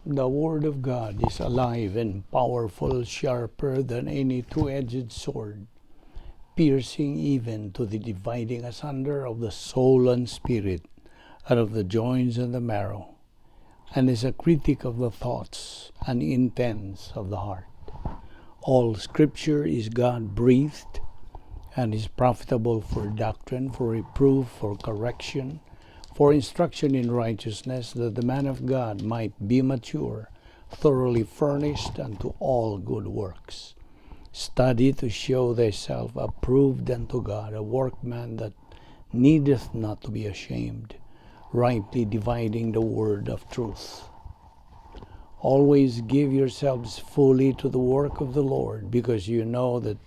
The Word of God is alive and powerful, sharper than any two-edged sword, piercing even to the dividing asunder of the soul and spirit, and of the joints and the marrow, and is a critic of the thoughts and intents of the heart. All Scripture is God-breathed and is profitable for doctrine, for reproof, for correction, for instruction in righteousness, that the man of God might be mature, thoroughly furnished unto all good works. Study to show thyself approved unto God, a workman that needeth not to be ashamed, rightly dividing the word of truth. Always give yourselves fully to the work of the Lord, because you know that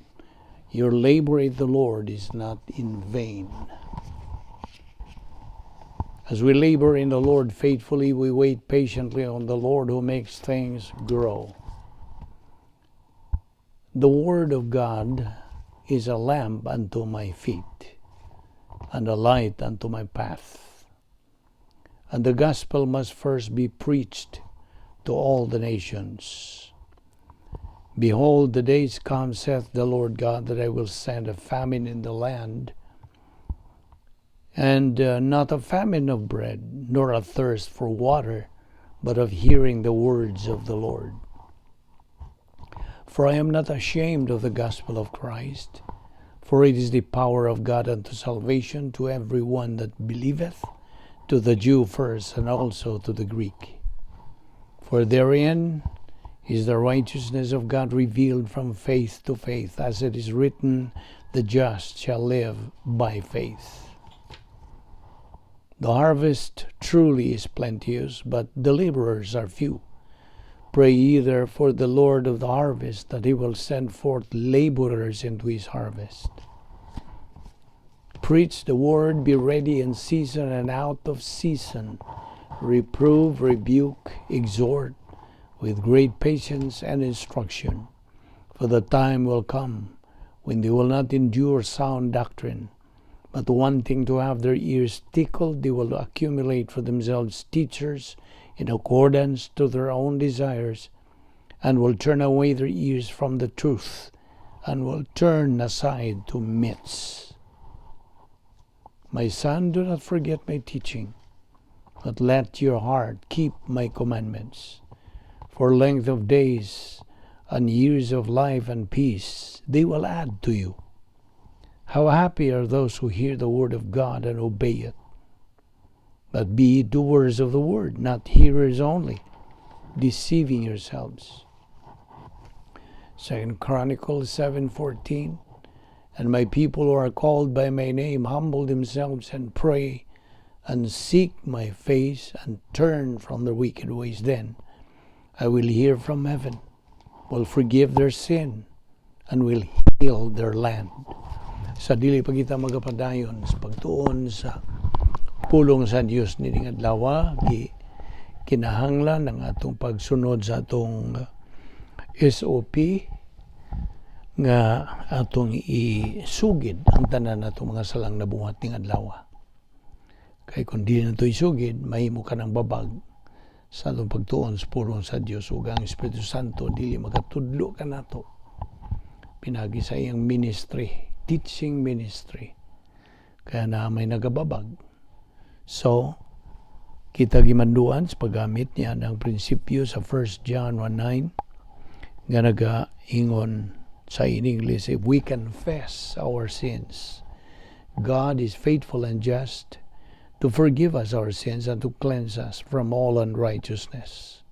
your labor in the Lord is not in vain. As we labor in the Lord faithfully, we wait patiently on the Lord who makes things grow. The Word of God is a lamp unto my feet and a light unto my path. And the gospel must first be preached to all the nations. Behold, the days come, saith the Lord God, that I will send a famine in the land, and not a famine of bread, nor a thirst for water, but of hearing the words of the Lord. For I am not ashamed of the gospel of Christ, for it is the power of God unto salvation to every one that believeth, to the Jew first, and also to the Greek. For therein is the righteousness of God revealed from faith to faith, as it is written, the just shall live by faith. The harvest truly is plenteous, but the laborers are few. Pray ye therefore the Lord of the harvest that he will send forth laborers into his harvest. Preach the word, be ready in season and out of season. Reprove, rebuke, exhort with great patience and instruction. For the time will come when they will not endure sound doctrine, but wanting to have their ears tickled, they will accumulate for themselves teachers in accordance to their own desires, and will turn away their ears from the truth, and will turn aside to myths. My son, do not forget my teaching, but let your heart keep my commandments. For length of days and years of life and peace they will add to you. How happy are those who hear the word of God and obey it. But be doers of the word, not hearers only, deceiving yourselves. 2 Chronicles 7:14, And my people who are called by my name humble themselves and pray and seek my face and turn from their wicked ways, then I will hear from heaven, will forgive their sin, and will heal their land. Sa dili pa kita magapadayon sa pagtuon sa pulong sa Dios nining adlaw, gi kinahanglan ang atong pagsunod sa atong SOP nga atong isugid ang tanan natong mga salang nabuhat ning adlaw. Kay kung di nato isugid, mahimo ka ng babag sa atong pagtuon sa pulong sa Dios, ug ang Espiritu Santo dili makatudlo kanato pinagi sa iyang ministry, teaching ministry. Kaya na may nagababag. So, kita gimanduan sa paggamit niya ng prinsipyo sa 1 John 1:9 nga nagaingon sa in English, if we confess our sins, God is faithful and just to forgive us our sins and to cleanse us from all unrighteousness.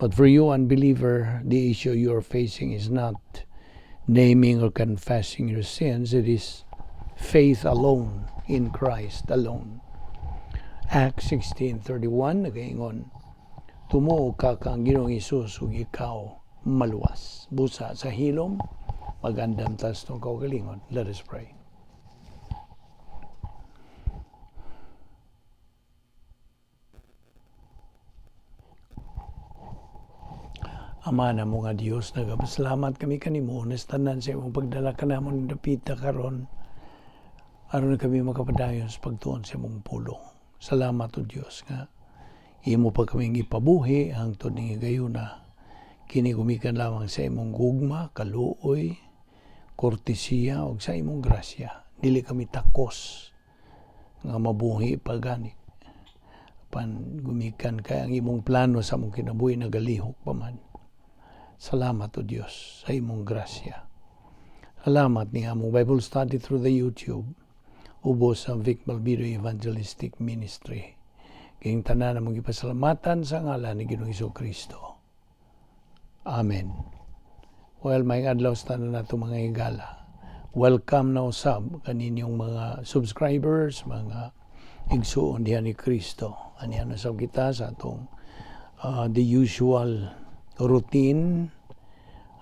But for you, unbeliever, the issue you are facing is not naming or confessing your sins. It is faith alone in Christ alone. Acts 16:31 nagaingon, tumuo ka kang Ginoong Hesus ug ikaw maluwas. Busa sa hilom, magandam tas tong kaugalingon. Let us pray. Ama na mo nga Dios, nagapasalamat kami kanimo sa tanan sa imong pagdala kanamon dapita karon aron kami makapadayon sa pagtuon sa imong pulong. Salamat o Dios nga Imo pa kaming ipabuhi hangtod ning higayuna. Kini gumikan lamang sa imong gugma, kaluoy, kortesiya ug sa imong grasya. Dili kami takos nga mabuhi pa gani. Pan gumikan kay ang imong plano sa among kinabuhi nagalihok pa man. Salamat, O Dios, sa imong grasya. Salamat ni among Bible study through the YouTube ubos sa Vic Malvido Evangelistic Ministry. Kining tanan among gipasalamatan sa ngalan ni Ginoong Kristo. Amen. Well, maayong adlaw sa tanan nato, mga higala. Welcome na usab kaninyong mga subscribers, mga igsuon diha ni Kristo. Anihan na sab kita sa atong the usual routine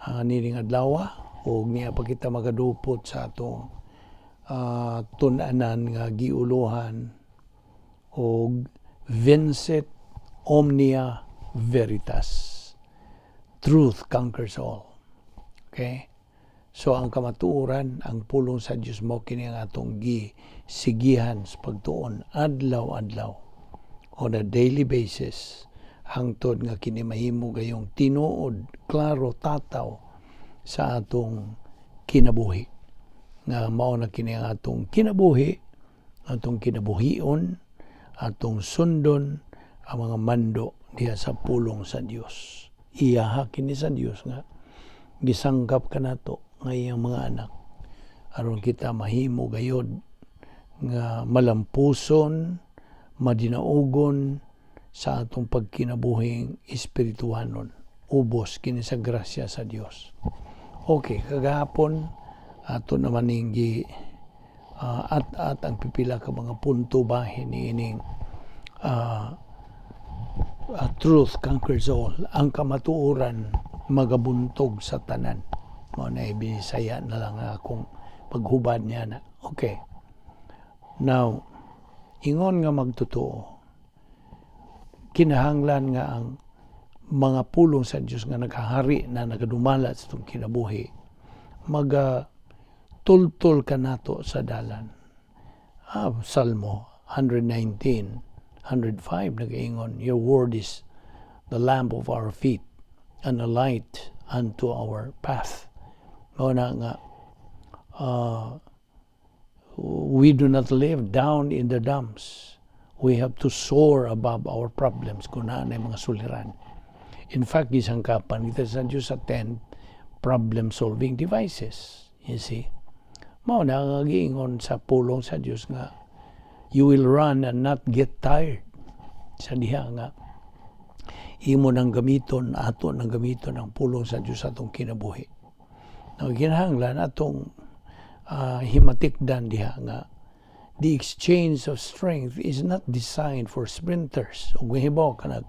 nining adlaw ug niya pa kita magadupot sa atong tun-anan nga giuluhan og Vincit Omnia Veritas. Truth conquers all. Okay? So ang kamatuoran, ang pulong sa Dios mo kini ang atong gisigihan sa pagtuon adlaw-adlaw on a daily basis hangtod nga kini mahimo gayong tinuod, klaro, tataw sa atong kinabuhi. Nga mao na kini ang atong kinabuhi, atong kinabuhion, atong sundon ang mga mando diha sa pulong sa Dios. Iyaha kini sa Dios nga gisangkap kanato nga iyang mga anak aron kita mahimo gayod nga malampuson, madinaugon sa atong pagkinabuhing espirituhanon. Ubos kini sa grasya sa Dios. Okay, kagahapon ato naman ning gi at ang pipila ka mga punto bahin niining truth conquers all. Ang kamatuoran magabuntog sa tanan. Mao na binisaya na lang akong paghubad niya na. Okay. Now, ingon nga magtotoo, kinahanglan nga ang mga pulong sa Dios nga naghahari na nagadumala sa itong kinabuhi, maga tultol kanato sa dalan. Salmo 119, 105 nagaingon, "Your word is the lamp of our feet and a light unto our path." Mao na nga we do not live down in the dumps. We have to soar above our problems kung naa na mga suliran. In fact, gisangkapan kita sa Diyos sa 10 problem-solving devices. You see? Mao na nga giingon sa pulong sa Diyos nga you will run and not get tired. Sa diha nga imo nang gamiton, ato nang gamiton ang pulong sa Diyos sa atong kinabuhi. Now, kinahanglan atong himatikdan diha nga the exchange of strength is not designed for sprinters. Ug hibaw ka nag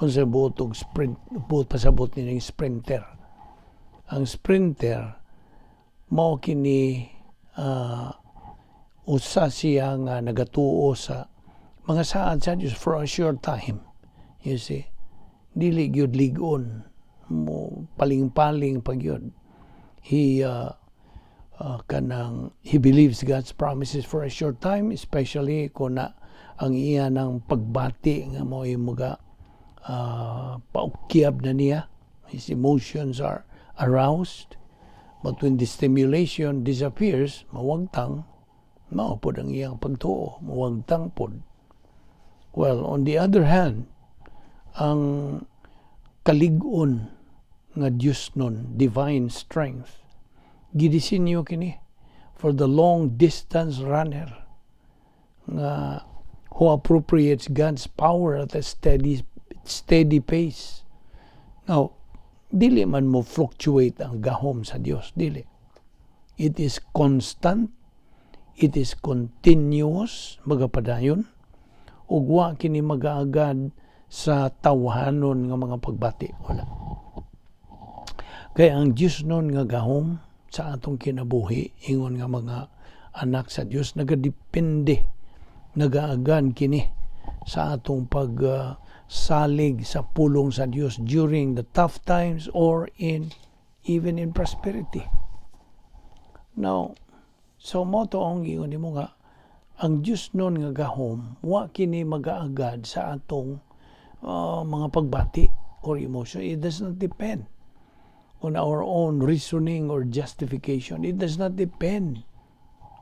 unsa buot og sprint, buot pasabot ni sprinter. Ang sprinter mao kini usa siya nga nagatuo sa mga saad sa Dios for a short time. You see? Dili gyud lig-on mo, paling-paling pa gyud. He kanang he believes God's promises for a short time, especially kung na ang iya ng pagbati nga mo mga paukyab na niya. His emotions are aroused. But when the stimulation disappears, mawagtang, mao pod ang iyang pagtuo, mawagtang pod. Well, on the other hand, ang kalig-on nga Dios nun, divine strength, gidisenyo kini for the long distance runner nga who appropriates God's power at a steady steady pace. Now, dili man mo fluctuate ang gahom sa Dios, dili. It is constant, it is continuous, magapadayon, ug wa kini magaagad sa tawhanon nga mga pagbati. Wala. Kaya ang Dios nun nga gahom sa atong kinabuhi, ingon nga mga anak sa Dios, nagadepende, nagaagan kini sa atong pag salig sa pulong sa Dios during the tough times or in even in prosperity. Now, so mo to ang giingon nimo nga ang Dios nun nga gahom wa kini magaagad sa atong mga pagbati or emotion. It does not depend on our own reasoning or justification. It does not depend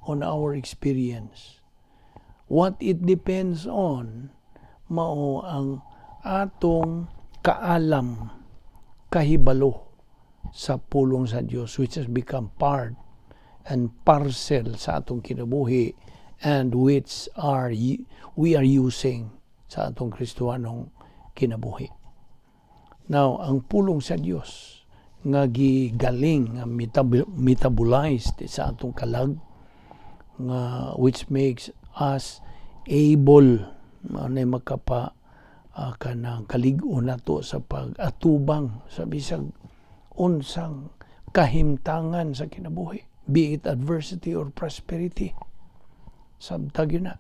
on our experience. What it depends on, mao ang atong kaalam, kahibalo sa pulong sa Dios, which has become part and parcel sa atong kinabuhi and which are we are using sa atong Kristohanong kinabuhi. Now, ang pulong sa Dios nga gigaling, nga metabolized sa atong kalag, nga which makes us able ano makapa kanang kalig-on nato sa pag-atubang sa bisag unsang kahimtangan sa kinabuhi, be it adversity or prosperity. Sabtag yun na.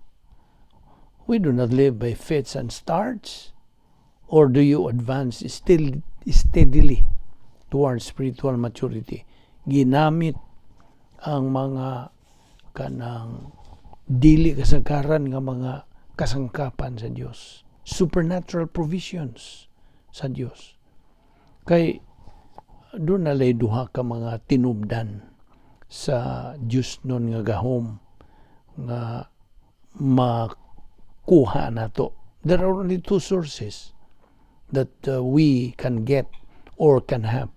We do not live by fits and starts. Or do you advance still steadily towards spiritual maturity? Ginamit ang mga kanang dili kasagaran nga mga kasangkapan sa Dios. Supernatural provisions sa Dios. Kay duna lay duha ka mga tinubdan sa Dios nun nga gahom nga makuha nato. There are only two sources that we can get or can have.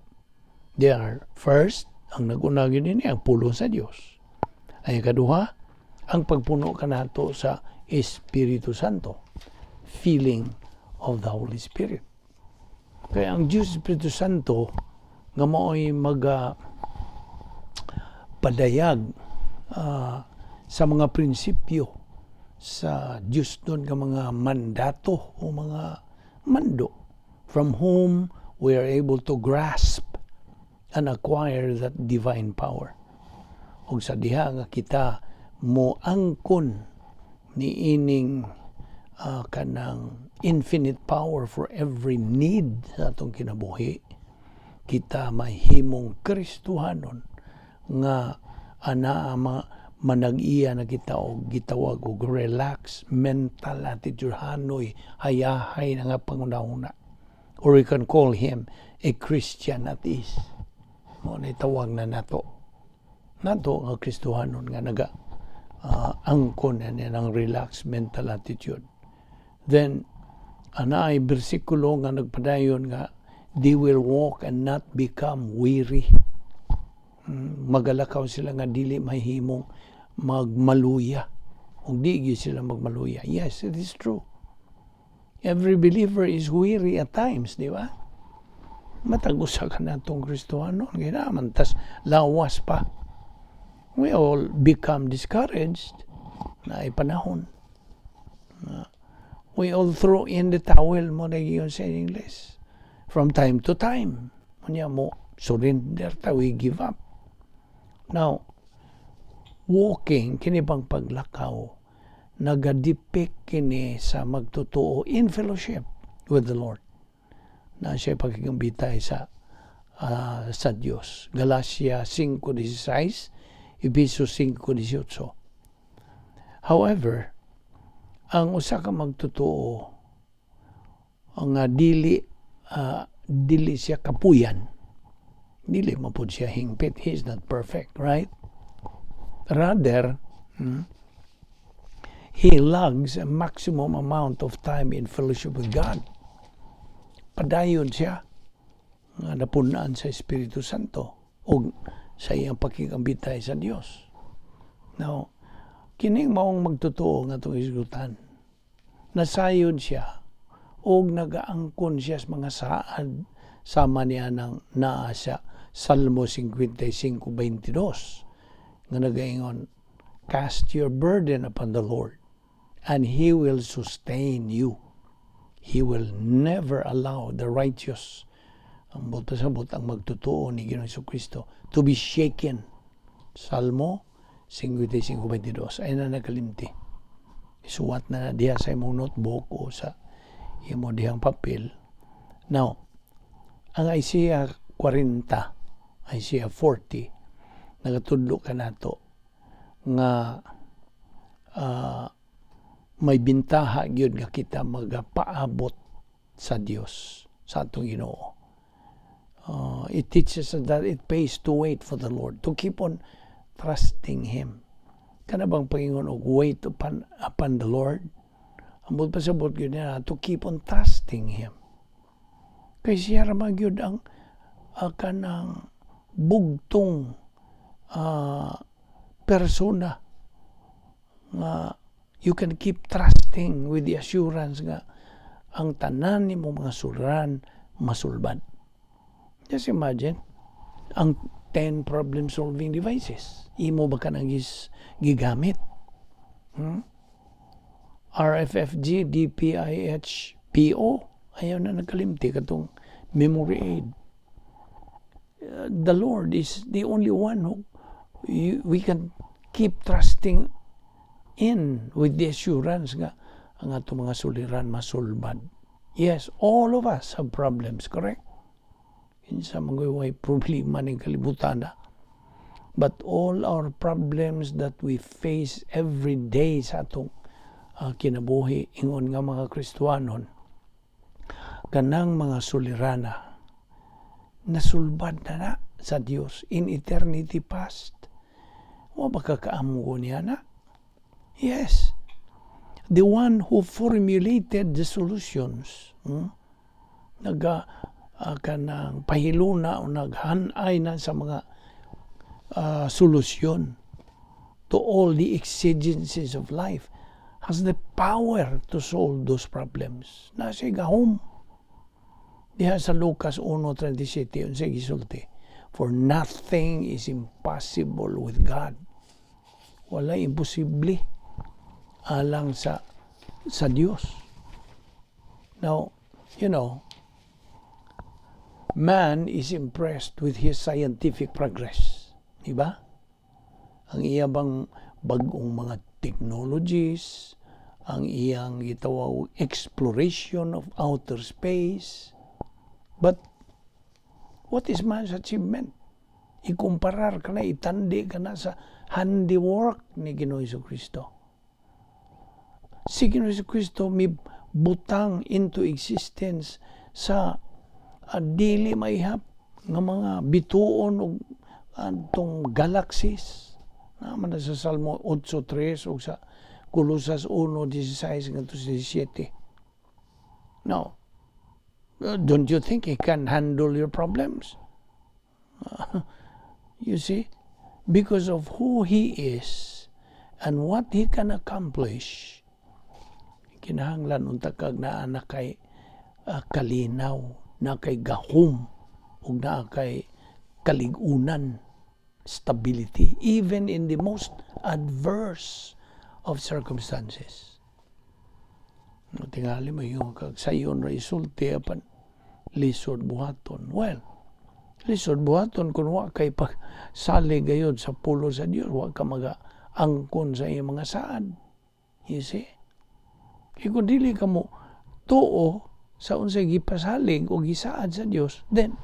They are, first, ang nag-una gyud nini, ang pulong sa Dios. Ay kaduha, ang pagpuno kanato sa Espiritu Santo. Filling of the Holy Spirit. Kaya ang Diyos Espiritu Santo nga mao'y maga padayag sa mga prinsipyo sa Diyos doon nga mga mandato o mga mando, from whom we are able to grasp and acquire that divine power. Ug sa diha nga kita mo angkon ni ining kanang infinite power for every need sa atong kinabuhi, kita mahimong Kristohanon nga ana ma manag-iya na kita og gitawag og relax mental attitude, hanoy, hayahay na nga panghunahuna, or we can call him a Christian at ease. Mao na tawag na nato nato nga Kristohanon nga naga angkon na ng relaxed mental attitude. Then ana ay bersikulo nga nagpadayon nga they will walk and not become weary. Magalakaw sila nga dili mahimong magmaluya, ug di gyud sila magmaluya. Yes, it is true, every believer is weary at times, di ba? Matag usa ka natong Kristohano ginaman tas lawas pa, we all become discouraged na ay panahon na we all throw in the towel mo na yun sa English from time to time. Unya mo surrender ta, we give up. Now, walking, kini bang paglakaw, nagadepict kini sa magtotoo in fellowship with the Lord na siya pagkikambitay sa Dios. Galatia 5:16, Efeso 5:18. However, ang usa ka magtotoo ang dili siya kapuyan, dili man pud siya hingpit. He is not perfect, right? Rather, he logs a maximum amount of time in fellowship with God. Padayon siya nga napunan sa Espiritu Santo o sa iyang pakikambitay sa Dios. Now, kining maong magtotoo nga itong isgutan, nasayod siya og nagaangkon siya sa mga saad sama niya ng naa sa Salmo 55:22 nga nagaingon, "Cast your burden upon the Lord and He will sustain you. He will never allow the righteous," ang buot pasabot ang magtotoo ni Ginoong Kristo, "to be shaken." Salmo 55:22. Ay na nakalimti. Isuwat na na diha sa imong notebook o sa imo dihang papel. Now, ang Isaiah 40, Isaiah 40, nagatudlo ka nato nga may bintaha gyud nga kita magapaabot. sa Dios, sa atong Ginoo. It teaches us that it pays to wait for the Lord, to keep on trusting Him. Kana bang pangingon og wait upon the Lord? Ang buot pasabot gyud niya, to keep on trusting Him. Kay siya ra man gyud ang kanang bugtong persona nga you can keep trusting with the assurance nga ang tanan nimo mga suliran masulbad. Just imagine, ang 10 problem solving devices. Imo ba kanang gigamit? Hmm? RFFG, DPIH, PO. Ayaw na nagkalimti katong memory aid. The Lord is the only one who we can keep trusting in with the assurance nga ang atong mga suliran masulbad. Yes, all of us have problems, correct? Kinsa man way problema ning kalibutan na? But all our problems that we face every day sa atong kinabuhi ingon nga mga Kristohanon, kanang mga sulirana nasulbad na na sa Dios in eternity past. Wa ba ka kaamgo niya na? Yes. The one who formulated the solutions, Naga kanang pahiluna o naghanay na sa mga solusyon to all the exigencies of life has the power to solve those problems. Nasa gahom. Diha sa Lucas 1:37, unsay gisulti? "For nothing is impossible with God." Wala imposible alang sa Dios. Now, man is impressed with his scientific progress. Di ba? Ang iya bang bagong mga technologies, ang iyang gitawag exploration of outer space. But what is man's achievement? Ikumparar ka na, itandi ka na sa handiwork ni Ginoo Kristo. Si Ginoo Kristo mi butang into existence sa dili maihap nga mga bituon og atong galaxies. Naman na sa Salmo 8:3 o sa Kolosas 1:16 ngadto sa 17. Now, don't you think He can handle your problems? You see, because of who He is and what He can accomplish, kinahanglan unta kag naa na kay kalinaw, na kay gahom, ug naa kay kalig-unan, stability, even in the most adverse of circumstances. Tingali mo yung kag sayon ra isulti apan lisod buhaton. Well, lisod buhaton kung wa kay pagsalig gayod sa pulong sa Dios, wa ka maga angkon sa iyang mga saad. You see? Kay kung dili ka mo tuo sa unsay gipasalig o gisaad sa Dios, then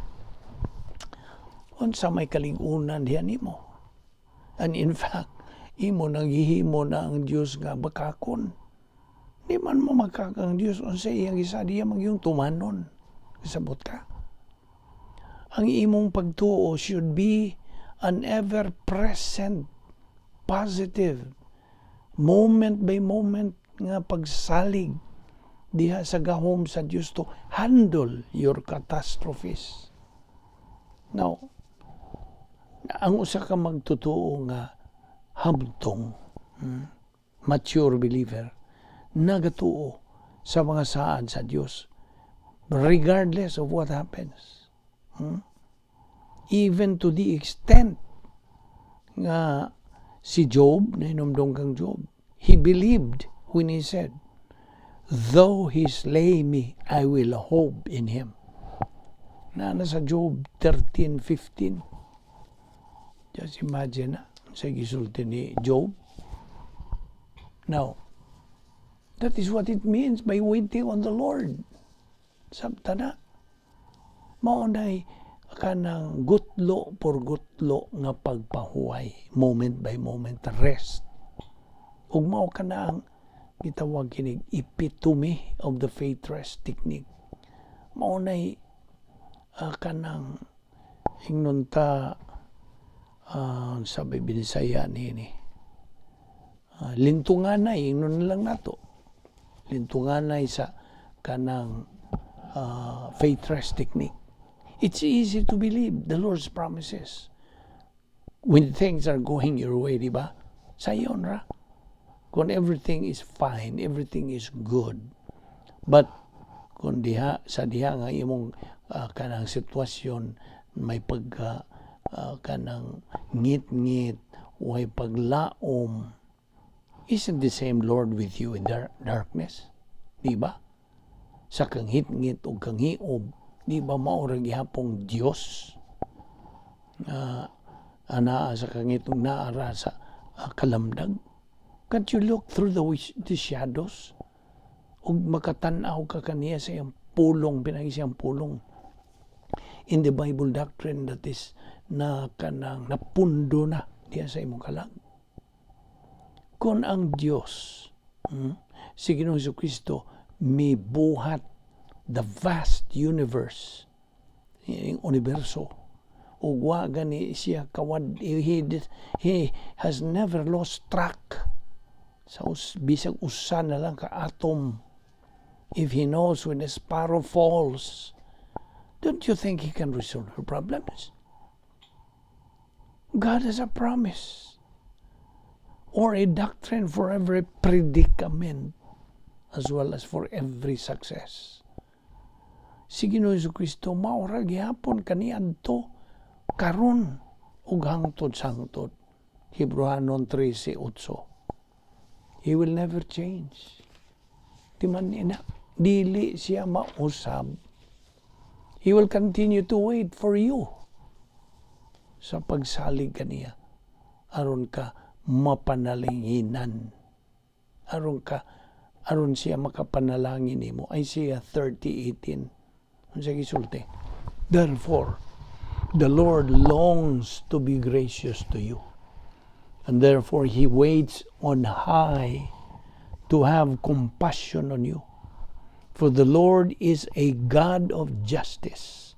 unsa may kalig-unan diha nimo? And in fact, imo nang gihimo na ang Dios nga bakakon. Di man mo makaka ang Dios, unsa iyang gisaad, iya man yung tumanon. Kasabot ka? Ang imong pagtuo should be an ever-present, positive, moment by moment nga pagsalig diha sa gahom sa Dios to handle your catastrophes. Now, ang usa ka magtotoo nga hamtong, mature believer, nagatuo sa mga saad sa Dios regardless of what happens. Even to the extent nga si Job, nahinumdong kang Job, he believed when he said, "Though He slay me, I will hope in Him." Na nasa Job 13:15. Just imagine na, sa gisulti ni Job. Now, that is what it means by waiting on the Lord. Sabta na. Mao nay kanang gutlo por gutlo nga pagpahuway, moment by moment rest. Ug mao kana ang gitawag kinig epitome of the faith rest technique. Mao nay kanang ingnon ta sa Binisaya niini. Lintunganay, ingnon na lang nato. Lintunganay sa kanang faith rest technique. It's easy to believe the Lord's promises when things are going your way, di ba? Sayon ra. Kung everything is fine, everything is good. But kung diha sa diha nga imong kanang sitwasyon may pagka kanang ngit-ngit, way paglaom, isn't the same Lord with you in darkness? Di ba? Sa kanghit-ngit o kanghiob, di ba mao ra gihapong Dios? Anaa sa kangitong naara sa kalamdag. Can't you look through the shadows? Ug makatan-aw ka kaniya sa iyang pulong, pinagi siyang pulong. In the Bible doctrine that is na kanang napundo na diya sa imong kalag. Kung ang Dios, si Ginoong Kristo mibuhat the vast universe, yung universo, ug wa gani siya kawad, he has never lost track sa bisag usa na lang ka atom. If he knows when a sparrow falls, don't you think he can resolve your problems? God has a promise or a doctrine for every predicament as well as for every success. Si Ginoo Kristo mao ra gihapon kaniadto, karon ug hangtod sa hangtod. Hebreohanon 13:8. He will never change. Di man ina, dili siya mausab. He will continue to wait for you sa pagsalig kaniya aron ka mapanalanginan, aron siya makapanalangin nimo. Isaiah 30:18, unsa gisulti? "Therefore the Lord longs to be gracious to you, and therefore he waits on high to have compassion on you, for the Lord is a God of justice.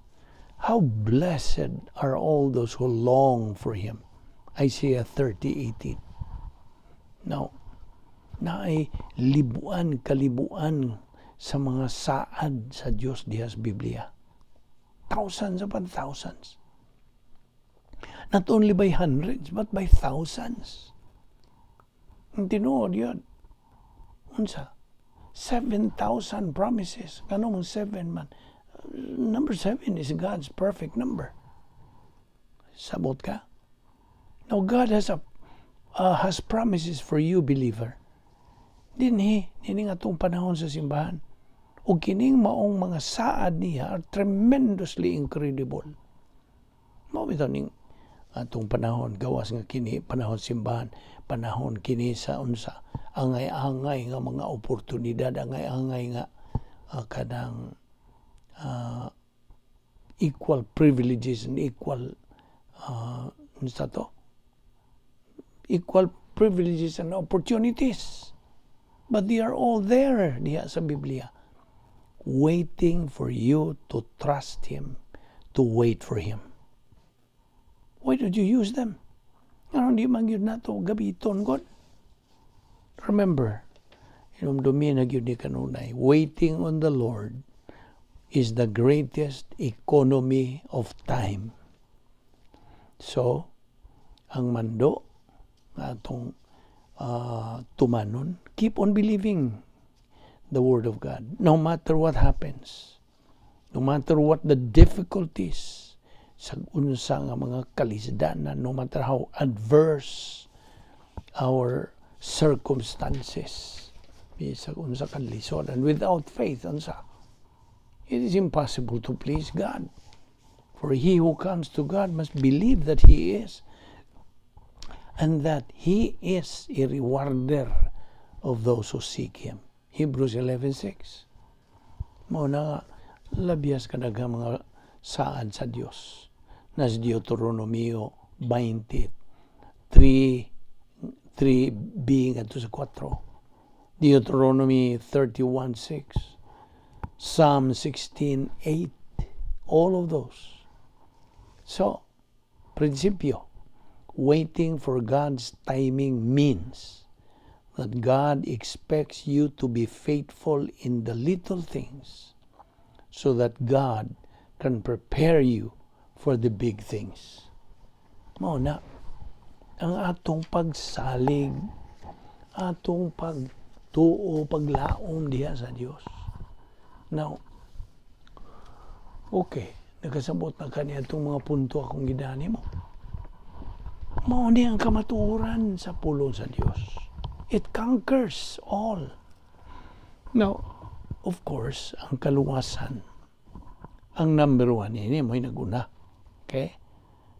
How blessed are all those who long for him." Isaiah 30:18. Now, naay libuan, kalibuan sa mga saad sa Dios diha sa Biblia. Thousands upon thousands. Not only by hundreds, but by thousands. Ang tinuod yun. Unsa? 7,000 promises. Ngano mong seven man? Number 7 is God's perfect number. Sabot ka? Now God has promises for you, believer. Dinhi, dinhi nga atong panahon sa simbahan. Ug kining maong mga saad niya are tremendously incredible. Mao bitaw ning atong panahon, gawas nga kini panahon simbahan, panahon kini sa unsa, angay-angay nga mga oportunidad, angay-angay nga kanang equal privileges and equal unsa to, equal privileges and opportunities, but they are all there diha sa Biblia, waiting for you to trust him, to wait for him. Why don't you use them? Ngano di man gyud nato gamiton god? Remember, hinumdumi na gyud ni kanunay, waiting on the Lord is the greatest economy of time. So, ang mando nga atong tumanon, keep on believing the Word of God. No matter what happens, no matter what the difficulties, sa unsa nga mga kalisdanan, no matter how adverse our circumstances, bisag unsa ka lisod, and without faith, unsa? It is impossible to please God. For he who comes to God must believe that He is, and that He is a rewarder of those who seek Him. Hebrews 11:6. Mao na nga, labias ka mga saad sa Dios. Nas Deuteronomio 20, 3, 3b ngadto sa 4. Deuteronomy 31:6. Psalm 16:8, all of those. So, prinsipyo, waiting for God's timing means that God expects you to be faithful in the little things so that God can prepare you for the big things. Mao na ang atong pagsalig, atong pagtuo, paglaom diha sa Dios. Now, okay, nakasabot na kani atong mga punto akong gidani mo. Mao ni ang kamatuoran sa pulong sa Dios. It conquers all. Now, of course, ang kaluwasan, ang number one ini mo'y naguna. Okay?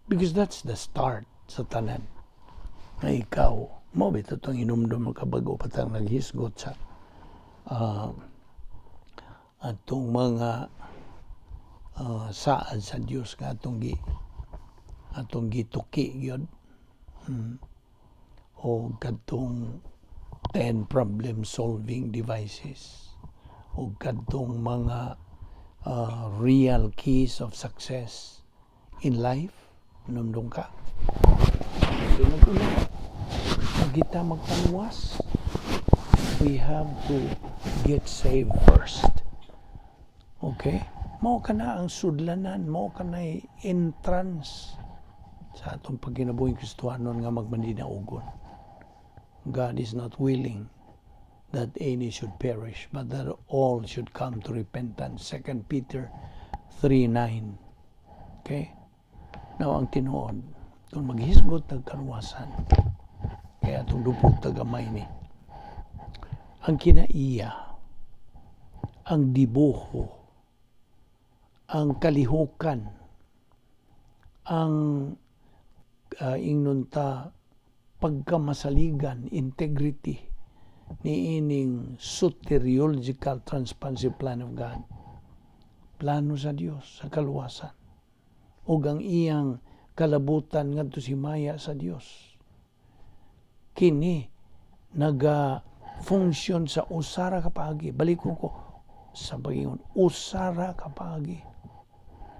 Because that's the start sa tanan. Nga ikaw, mao bitaw itong inumdum kabago patang naghisgot sa atong mga saad sa Dios nga atong gituki gyud o kadtong 10 problem solving devices o kadtong mga real keys of success in life. Numdum ka. So naguna kita magpaluwas, we have to get saved first, okay? Mao kana ang sudlanan, mao kana entrance sa atong pagkinabuhing Kristohanon nga magmadinaugon. God is not willing that any should perish, but that all should come to repentance. 2 Peter 3:9. Okay? Now, ang tinuod, kung maghisgot ng kaluwasan, kaya itong dupot tagamay ni, ang kinaiya, ang dibuho, ang kalihukan, ang ingnon ta pagkamasaligan, integrity ni ining soteriological transparency plan of God. Plano sa Dios sa kaluwasan. Ug ang iyang kalabutan ngadto sa himaya sa Dios. Kini naga function sa usara ka paagi. Balikon ko sa pagingon, usara ka paagi.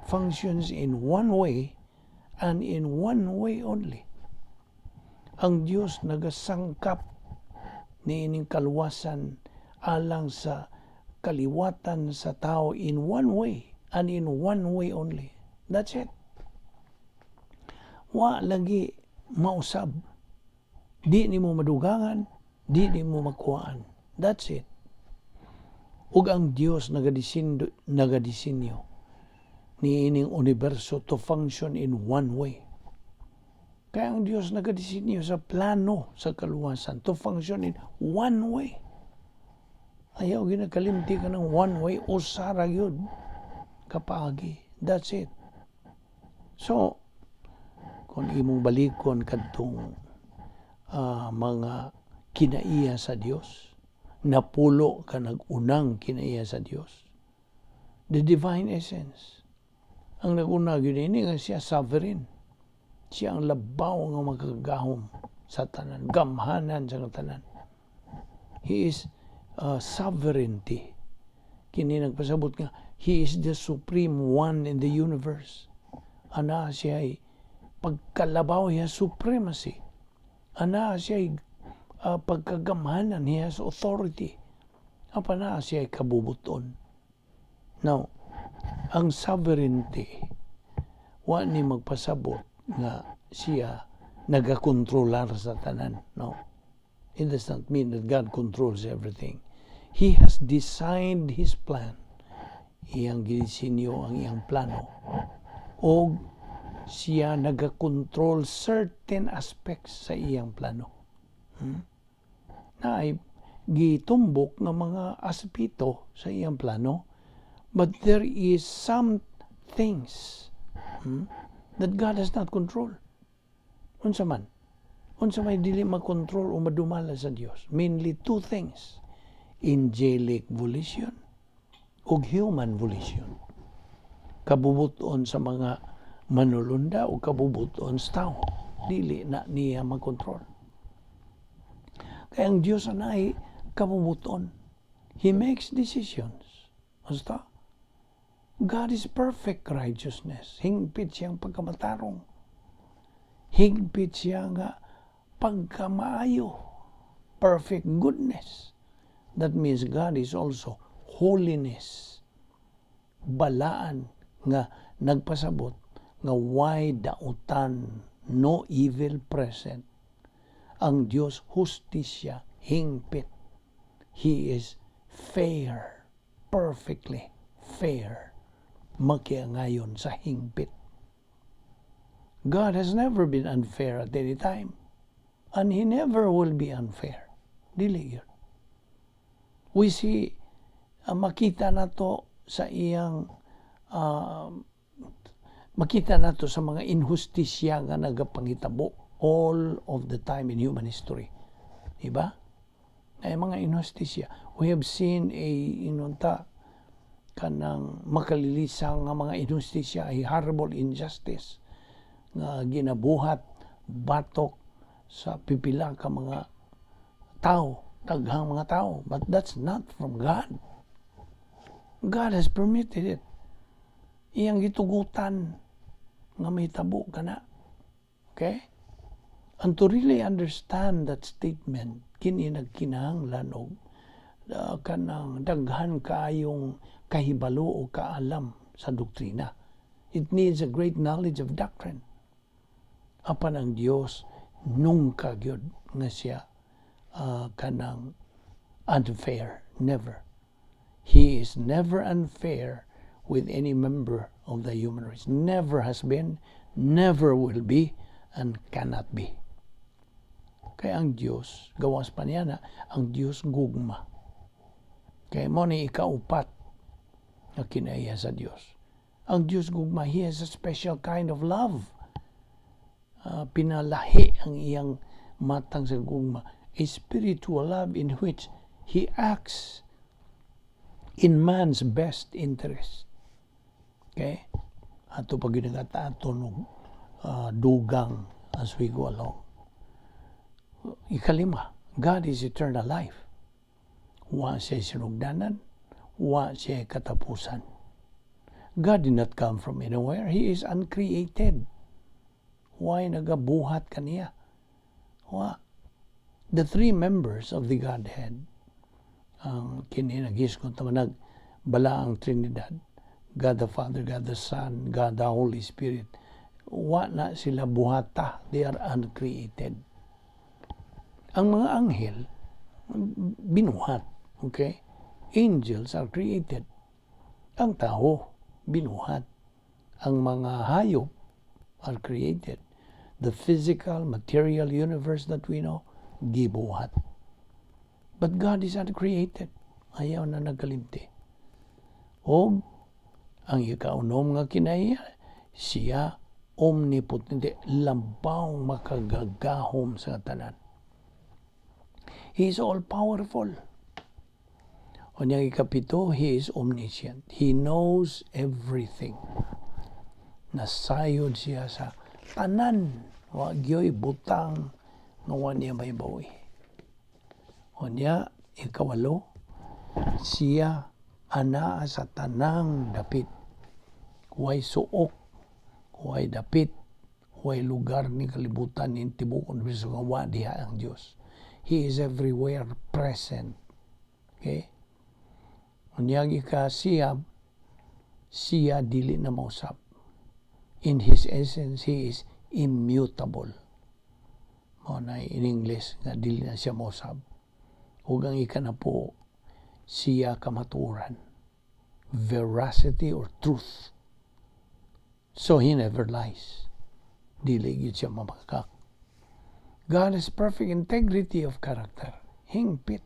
Functions in one way and in one way only. Ang Dios nagasangkap niining kaluwasan alang sa kaliwatan sa tao in one way and in one way only. That's it. Wa lagi mausab. Di nimo madugangan, di nimo makuhaan. That's it. Ug ang Dios nagadisinyo niining universo to function in one way. Kaya ang Dios nagadisinyo sa plano sa kaluwasan to function in one way. Ayaw ginakalimti ka ng one way, usara yun kapaagi. That's it. So, kung imong balikon kadtong mga kinaiya sa Dios, napulo ka nag-unang kinaiya sa Dios. The divine essence. Ang nag-una gyud ini nga siya sovereign. Siya ang labaw nga makagagahom sa tanan, gamhanan sa tanan. He is sovereignty. Kini nagpasabot nga He is the supreme one in the universe. Ana siya ay pagkalabaw, he has supremacy. Ana siya ay pagkagamhanan, he has authority. Apan naa siya ay kabubuton. Now, ang sovereignty, wa ni magpasabot nga siya nagakontrolar sa tanan. No. It does not mean that God controls everything. He has designed His plan. Iyang gidisinyo ang iyang plano. O siya nagakontrol certain aspects sa iyang plano. Na ay gitumbok nga mga aspeto sa iyang plano, but there is some things that God does not control. Unsa man? Unsa may dili makontrol o madumala sa Dios? Mainly two things: angelic volition ug human volition. Kabubuton sa mga manulunda o kabubuton sa tao. Dili na niya makontrol. Kaya ang Diyos anay kabubuton. He makes decisions. Basta, God is perfect righteousness. Hingpit siyang pagkamatarong. Hingpit siya nga pagkamaayo. Perfect goodness. That means God is also holiness. Balaan nga nagpasabot nga way dautan, no evil present. Ang Dios hustisya, hingpit. He is fair, perfectly fair. Makiangayon sa hingpit. God has never been unfair at any time. And He never will be unfair. Dili yun. We see, makita nato sa iyang makita nato sa mga inhustisya nga nagapangitabo all of the time in human history. Diba? Ay mga inhustisya. We have seen a inunta kanang makalilisang nga mga inhustisya, a horrible injustice nga ginabuhat batok sa pipila ka mga tao, daghang mga tao. But that's not from God. God has permitted it. Iyang gitugutan nga mahitabo kana. Okay? And to really understand that statement, kini nagkinahanglan og kanang daghan kaayong kahibalo o kaalam sa doktrina. It needs a great knowledge of doctrine. Apan ang Dios nunca gyud nga siya kanang unfair. Never. He is never unfair with any member of the human race. Never has been, never will be, and cannot be. Kay ang Dios, gawas pa niya na, ang Dios gugma. Kay mao ni ikaupat nga kinaiya sa Dios. Ang Dios gugma, He has a special kind of love. Pinalahi ang iyang matang sa gugma. A spiritual love in which He acts in man's best interest. Okay? Ato pag ato og dugang as we go along. Ikalima, God is eternal life. Wa siya sinugdanan, wa siya katapusan. God did not come from anywhere. He is uncreated. Way nagabuhat kaniya? Wa. The three members of the Godhead, ang kini naghisgot naman nagbalaang Trinidad, God the Father, God the Son, God the Holy Spirit, wa na sila buhata. They are uncreated. Ang mga anghel, binuhat. Okay? Angels are created. Ang tao, binuhat. Ang mga hayop are created. The physical, material universe that we know, gibuhat. But God is uncreated. Ayaw na nagkalimti. O ang ikaunom nga kinaiya, siya omnipotente, labaw makagagahom sa tanan. He is all-powerful. O niyang ikapito, He is omniscient. He knows everything. Nasayod siya sa tanan. Wa gyoy butang nga wa niya mahibawi. O niya, ikawalo, siya anaa sa tanang dapit. Way suok, way dapit, way lugar ni kalibutan ni tibuok universo nga wa diha ang Dios. He is everywhere present. Okay? Unyag ikasiyam, siya dili na mausab. In his essence, he is immutable. Mao na in English nga dili na siya mausab. Ug ang ikanapo, siya kamatuoran. Veracity or truth. So he never lies. Dili gyud siya mamakak. God has perfect integrity of character. Hingpit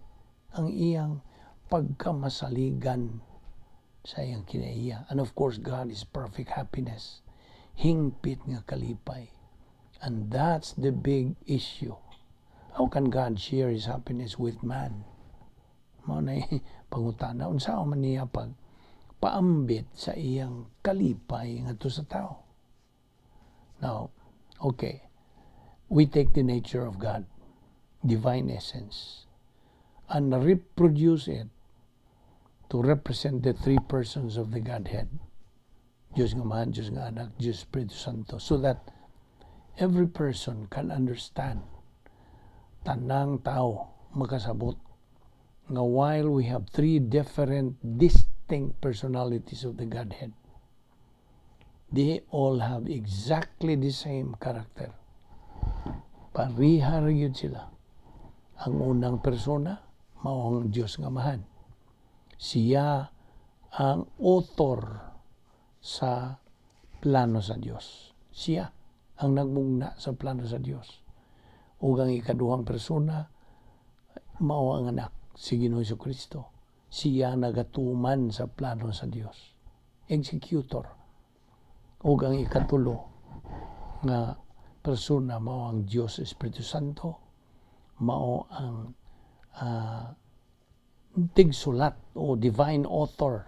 ang iyang pagkamasaligan sa iyang kinaiya. And of course, God is perfect happiness. Hingpit nga kalipay. And that's the big issue. How can God share His happiness with man? Mao na pangutana. Unsa man niya pag paambit sa iyang kalipay ngadto sa tao? Now, okay. We take the nature of God, divine essence, and reproduce it to represent the three persons of the Godhead. Diyos nga Amahan, Diyos nga Anak, Diyos Espiritu Santo, so that every person can understand. Tanang tao makasabot nga while we have three different distinct personalities of the Godhead, they all have exactly the same character. Pareha ra gyud sila. Ang unang persona, mao ang Diyos nga Amahan. Siya ang author sa plano sa Dios. Siya ang nagmugna sa plano sa Dios. Ug ang ikaduhang persona, mao ang Anak, si Ginoong Kristo. Siya nagatuman sa plano sa Dios. Executor. Ug ang ikatulo nga persona, mao ang Dios Espiritu Santo, mao ang tigsulat o divine author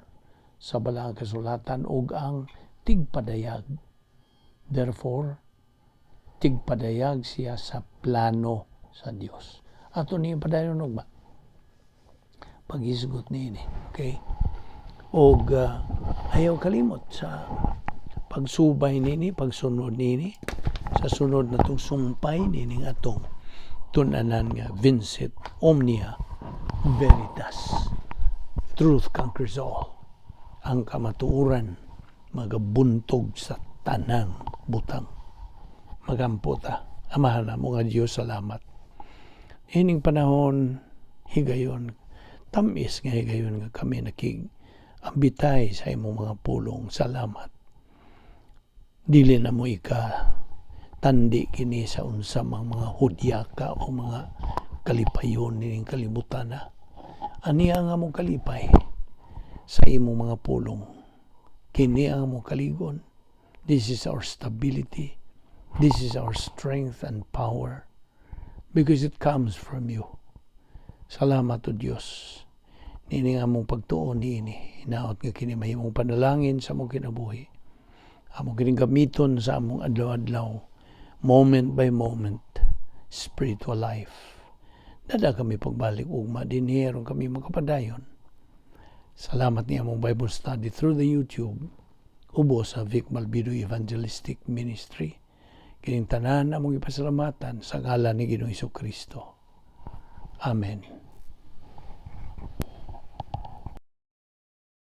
sa Balaang Kasulatan ug ang tigpadayag. Therefore, tigpadayag siya sa plano sa Dios. Ato ni padayon ugma paghisgot niini. Okay? Og ayaw kalimot sa pagsubay nini, pagsunod nini, sa sunod na tong sumpay nining atong tun-anan nga "Vincit Omnia Veritas." Truth conquers all. Ang kamatuoran magabuntog sa tanang butang. Magampo ta. Amahan namo nga Dios, salamat. Ining panahon, higayon, tamis nga higayon nga kami nakig ambitay sa imong mga pulong. Salamat. Dili na mo ika tandi kini sa unsa mang mga hudyaka o mga kalipayon nining kalibutan na. Ani ang among kalipay sa imong mga pulong. Kini ang among kaligon. This is our stability. This is our strength and power because it comes from you. Salamat o Dios. Niini nga among pagtuon niini. Hinaot nga kini mahimong panalangin sa among kinabuhi. Among kining gamiton sa among adlaw-adlaw, moment by moment, spiritual life. Dada kami pagbalik ugma dinhi aron kami makapadayon. Salamat ni among Bible study through the YouTube ubo sa Vic Malbido Evangelistic Ministry. Kining tanan among ipasalamatan sa ngalan ni Ginoong Kristo. Amen.